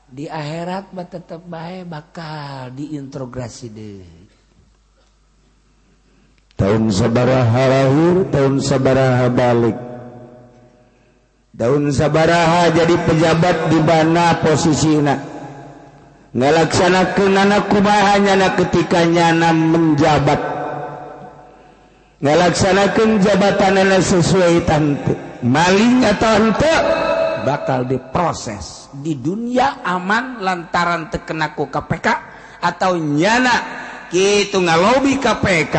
Di akhirat mah tetep bae bakal diinterogasi deui. Tahun sabaraha lahir, tahun sabaraha balik. Daun sabaraha jadi pejabat di mana posisina ngalaksanakeun anak kumaha nyana ketika nyana menjabat ngalaksanakeun jabatanana sesuai tante maling atau henteu bakal diproses di dunia aman lantaran terkena ku KPK atau nyana kitu ngalobi KPK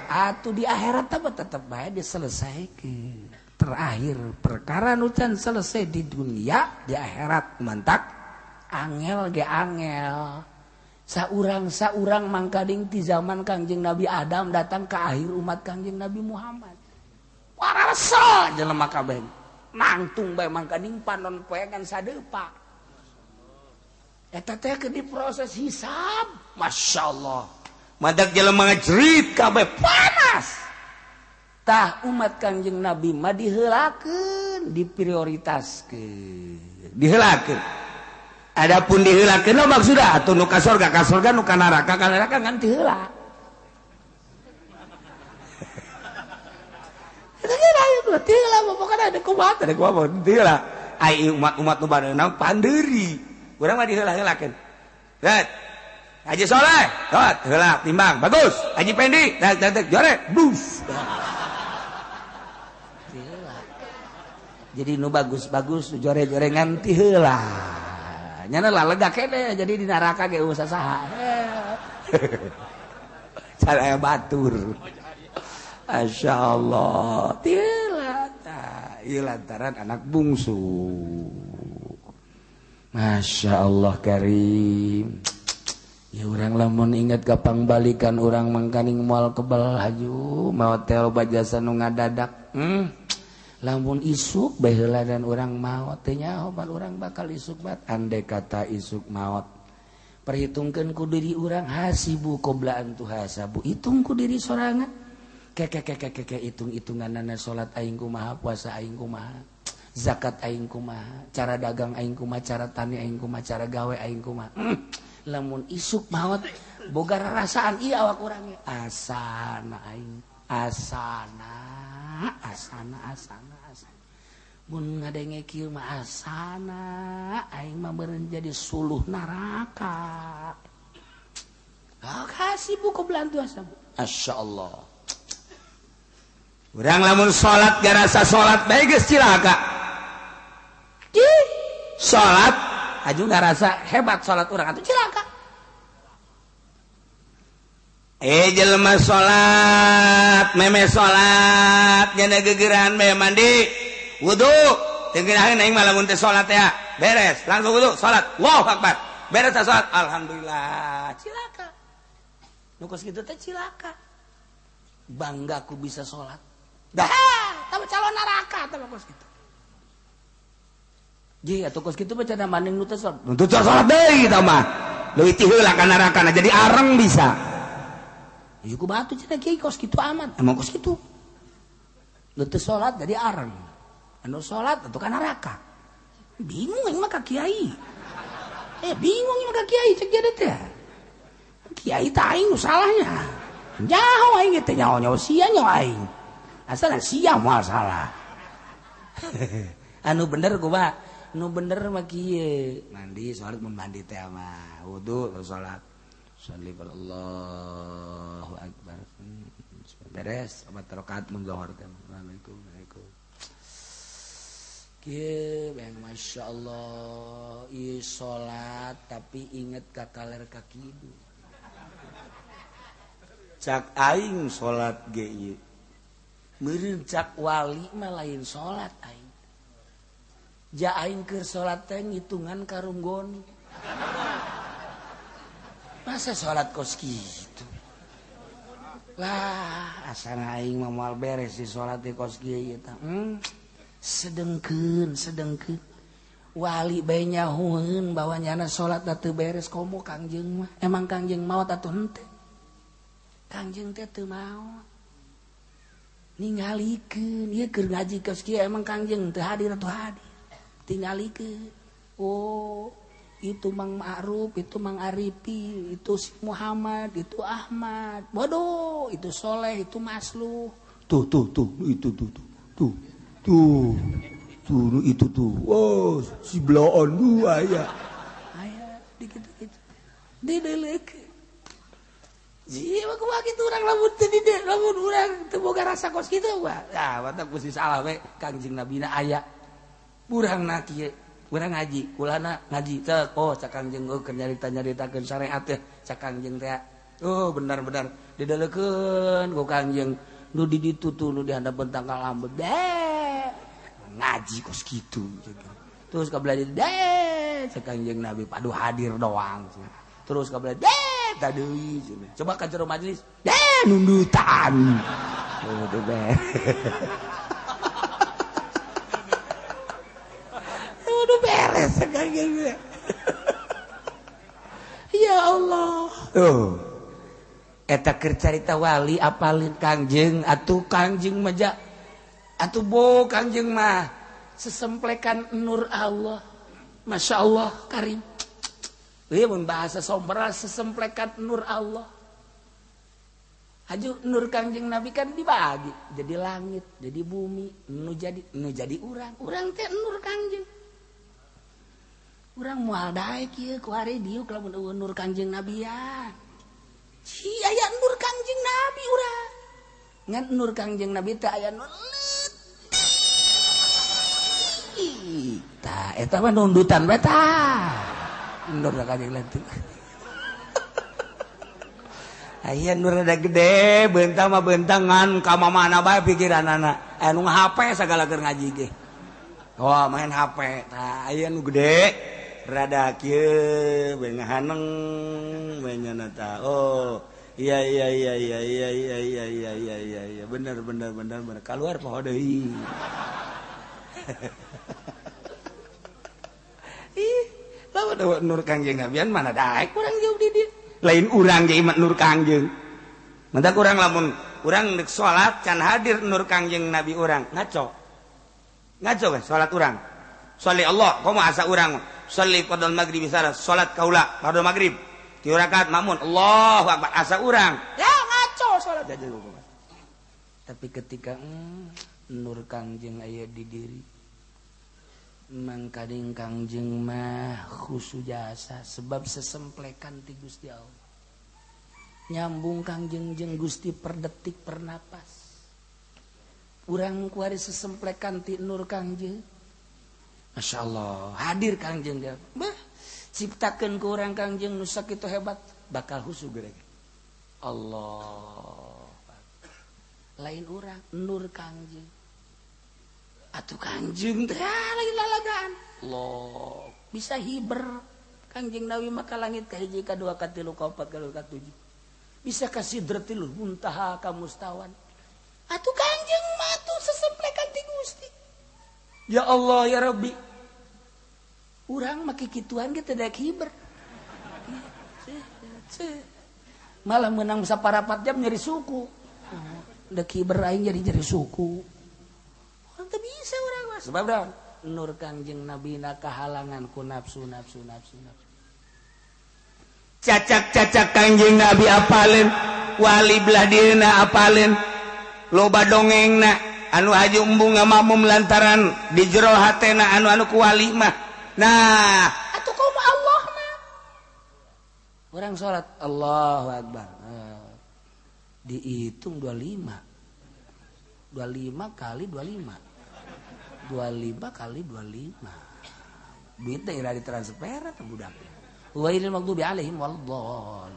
atau di akhirat tetep bae diselesaikan. Terakhir perkara nu can selesai di dunia di akhirat mantak angel ge angel saurang-saurang mangkading ti zaman Kangjeng Nabi Adam datang ke akhir umat Kangjeng Nabi Muhammad warasa jelema kabeh nangtung bae mangkading panon poe ngan sadeupa eta teh keur diproses hisab. Masyaallah madak jelema ngajerit kabeh panas. Tah umat Kangjeng Nabi mah diheulakeun, diprioritaskeun, diheulakeun. Adapun diheulakeun mah maksudna atuh nu ka sorga ka sorga, nu ka neraka ka neraka ngan diheula. Eta ge aya diheula pokona ada kumaha teh kumaha diheula. Ai umat-umat nu bareuna pandeuri. Urang mah diheula-heulakeun. Lihat. Haji Soleh, lihat, heula timbang, bagus. Haji Pendi, dak dak jore, bus. Jadi nu bagus-bagus jore-jore nganti heula. Nyana lah lega kene jadi di neraka ge usah saha. Cara batur. Masyaallah. Tila tah, ieu lantaran anak bungsu. Masyaallah karim. Ya urang lamun ingat kapang balikan urang mangkaning moal kebal haju maot teh loba jasa nu ngadadak. Lamun isuk bae heula dan urang maot teh nyaho pan urang bakal isuk bat andai kata isuk maot perhitungkeun ku diri urang hasibu qabla an tuhasabu hitung ku diri sorangan keke hitung-hitunganana salat aing kumaha puasa aing kumaha zakat aing kumaha cara dagang aing kumaha cara tani aing kumaha cara gawe aing kumaha. Lamun isuk maot boga rarasaan ieu awak urang asana aing asana asana asana asana mun ngadenge kieu mah asana aing mah meureun jadi suluh neraka. Ah kasih buku belantu asabu. Masyaallah. Urang lamun salat garasa salat bae geus cilaka. Ih, salat aju ngarasa hebat salat urang atuh cilaka. Jelema salat, meme salat, nyana gegeran meme mandi, wudu, teu ngeunaheun aing mah lamun teh salat ya. Beres, langsung wudu, salat. Allahu akbar. Beres salat, alhamdulillah. Cilaka. Nu kos kitu teh cilaka. Bangga ku bisa salat. Dah, tah calon neraka tah kos kitu. Ji atuh kos kitu mah cenah maning nu teh salat. Nu teu salat deui tah mah. Leuwih ti heula ka neraka jadi areng bisa. Ieu ku batu cenah kiai kos kitu amat. Emang kos kitu. Nu teu salat jadi areng. Anu salat atuh ka neraka. Bingung aing mah ka kiai. Bingung aing mah ka kiai cek jadi teh. Kiai teh aing nu salahnya. Nyaho aing teh nyaho-nyaho sia nyaho aing. Asal sia moal salah. Anu bener kumaha? Nu bener mah kieu. Mandi salat mun mandi teh mah wudu salat. Sholli Allahu akbar. Beres obat rakaat mun zuhur teh. Assalamualaikum. Waalaikum. Kieu bang masyaallah ieu salat tapi inget ka kaler ka kidul. Cak aing salat ge ieu. Meureun cak wali mah lain salat aing. Ja aing keur salat teh ngitungan karunggon. Masa salat kos kitu? Lah, asana aing mah moal beres di salat di kos kieu ieu tah. Sedengkeun, sedengkeun. Wali bae nyahueun bahwa nyana salat teu beres komo Kangjeng mah. Emang Kangjeng maot atuh henteu? Kangjeng teh teu maot. Ningalikeun ieu keur ngaji kos kieu emang Kangjeng teu hadir atuh hadir. Tingalikeun. Oh, itu Mang Ma'ruf, itu Mang Arifi, itu si Muhammad, itu Ahmad. Bodoh, itu Soleh, itu Masluh. Tuh tuh tuh, itu tuh tuh. Tuh. Tuh. Tuh itu tuh. Oh, si bloon dua aya. Aya dikitu-kitu. Dideuleuk. Jiwa kumaha kitu urang lamun teu di lamun urang teu boga rasa kos kitu mah. Ah, mantap mesti salah we Kangjeng Nabina aya. Urangna kieu, urang ngaji, kulana ngaji teh oh cak Kangjeng keur nyarita-nyaritakeun syariat teh cak Kangjeng teh. Oh, benar-benar dideulekeun ku Kangjeng nu di ditu tuh nu di handapeun tangkal ambek. Deh. Ngaji kos kitu. Terus ka belah deh cak Kangjeng Nabi padu hadir doang. Terus ka belah deh tadi coba ka jero majelis deh nundutan. Oh, beres. Udah beres Kangjeng. Ya Allah. Oh. Eta keur carita wali apalin Kangjeng atuh Kangjeng mah ja atuh bo Kangjeng mah sesemplekan nur Allah. Masya Allah karim. Ieu mun bahasa sombra sesemplekan nur Allah. Haju nur Kangjeng Nabi kan dibagi jadi langit, jadi bumi, nu jadi urang. Urang teh nur Kangjeng. Urang moal daek ieu ku hari diuk lamun eueuh nur Kangjeng Nabian. Ci aya nur Kangjeng Nabi urang. Ngan nur Kangjeng Nabi teh aya nu leutik. Tah eta mah nundutan bae tah. Nur Kangjeng leutik. Aya nur rada gede, beuntang mah beuntang ngan ka mamana bae pikiranana. Aya nu HP sagala keur ngaji ge. Wah, main HP. Tah aya nu gede rada kieu bae ngahaneng bae nyana tah. Oh, iya iya iya iya iya iya iya iya iya iya iya bener bener bener bener kaluar poho deui. Ih, lamun nur Kangjeng Nabian mana daek urang jauh di dieu. Lain urang ge iman nur Kangjeng. Mentak urang lamun urang deuk salat can hadir nur Kangjeng Nabi urang, ngaco. Ngaco kan salat urang. Sholli Allah, komo asa urang. Sholli qadal maghrib salat, salat kaula qadal maghrib. Tilu rakaat makmun, Allahu akbar asa urang. Ya ngaco salat aja. Tapi ketika nur Kangjeng aya di diri, mangkaning Kangjeng mah khusu jasa sebab sesemplekan ti Gusti Allah. Nyambung Kangjeng jeung Gusti per detik per napas. Urang kuari sesemplekan ti nur Kangjeng. Masya Allah, hadir Kangjeng dia. Bah, ciptakeun ku urang Kangjeng nu sakitu hebat, bakal husu gereg. Allah. Lain urang, nur Kangjeng. Atuh Kangjeng teh lain lalagaan. Allah, bisa hiber. Kangjeng Nabi maka langit ka hiji ka dua ka tilu ka opat ka lima ka tujuh. Bisa ka sidratil muntaha ka mustawan. Atuh Kangjeng mah atuh sesemplekan ti Gusti. Ya Allah ya Rabbi. Urang make kituan ge teu daek hiber. Malah menang saparapat jam nyeri suku. Dek hiber aing jadi nyeri suku. Urang teu bisa urang mah. Sebab naon? Nur Kangjeng Nabi na kahalangan ku nafsu nafsu nafsu nafsu. Cacak-cacak Kangjeng Nabi apaleun, wali belah dieuna apaleun, loba dongengna anu haji embung ngamamum lantaran di jero hatena anu-anu ku wali mah. Nah, atuh kumaha Allah mah. Urang salat Allahu Akbar. Dihitung 25. 25 kali 25. 25 kali 25. Duitnya ira ditransfer atau budak. Ghairil maghdubi alaihim waladdallin.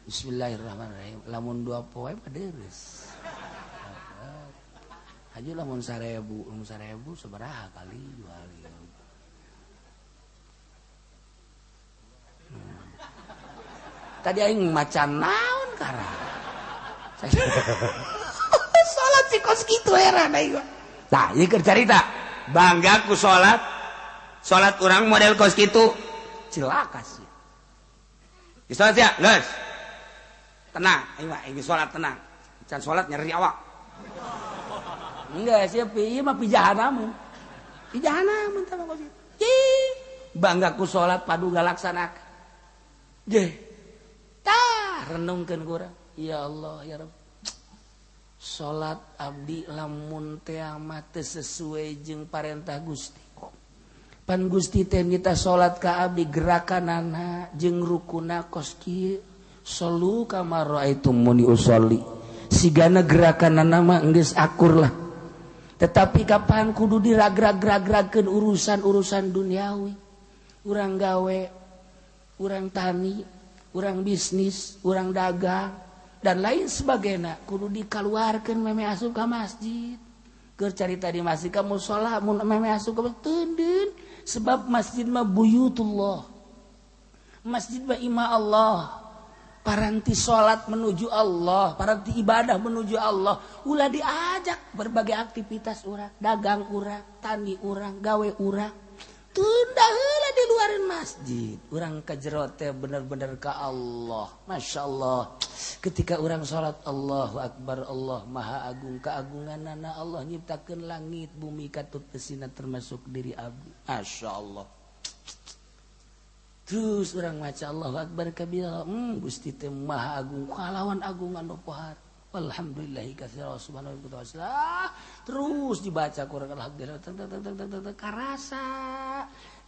Bismillahirrahmanirrahim. Lamun dua poe mah deres. Haji lamun 1000, lamun 1000 sabaraha kali jual. Tadi aing maca naon karang. Salat si kos kitu heran aing. Tah, ieu keur carita. Bangga ku salat. Salat urang model kos kitu cilaka sih. Di salat ya, geus. Tenang, aing mah aing salat tenang. Can salat nyeri awak. Enggak, siapa ieu mah pijahanamun. Pijahanamun tah mah kos kitu. Bangga ku salat padu ngalaksanakeun. Jeh. Tah, renungkeun kurang. Ya Allah, ya Rabb. Salat abdi lamun teh mah teu sesuai jeung parentah Gusti. Pan Gusti teh minta salat ka abdi gerakanana jeung rukuna kos kieu. Shallu kama raaitumuni usolli. Sigana gerakanana mah geus akur lah. Tetapi kapan kudu diragrag-ragragkeun urusan-urusan duniawi. Urang gawe, urang tani, urang bisnis, urang dagang, dan lain sebagainya kudu dikeluarkan meme asup ka masjid. Keur carita di masjid ka musala mun meme asup ka teunden, sebab masjid mah buyutullah. Masjid mah imah Allah. Paranti salat menuju Allah, paranti ibadah menuju Allah. Ulah diajak berbagai aktivitas urang, dagang urang, tani urang, gawe urang. Tunda heula di luarin masjid. Urang ka jero teh bener-bener ka Allah. Masya Allah. Ketika urang salat Allahu Akbar, Allah Maha Agung, keagunganana Allah nyiptakeun langit bumi katut eusina termasuk diri abdi. Masya Allah. Terus urang maca Allahu Akbar kabira, Gusti teh Maha Agung, kalawan agung anu pohar. Alhamdulillahi katsira subhanahu wa ta'ala. Terus dibaca Quran alhamdulillah karasa.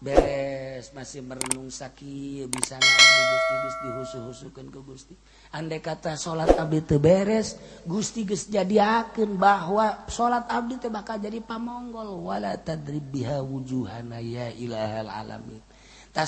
Beres masih merenung sakieu bisa abdi Gusti geus dihusu-husukeun ku Gusti. Andai kata salat abdi teu beres, Gusti geus jadiakeun bahwa salat abdi teh bakal jadi pamonggol wala tadrib biha wujuhana ya ilahal alamin. Ta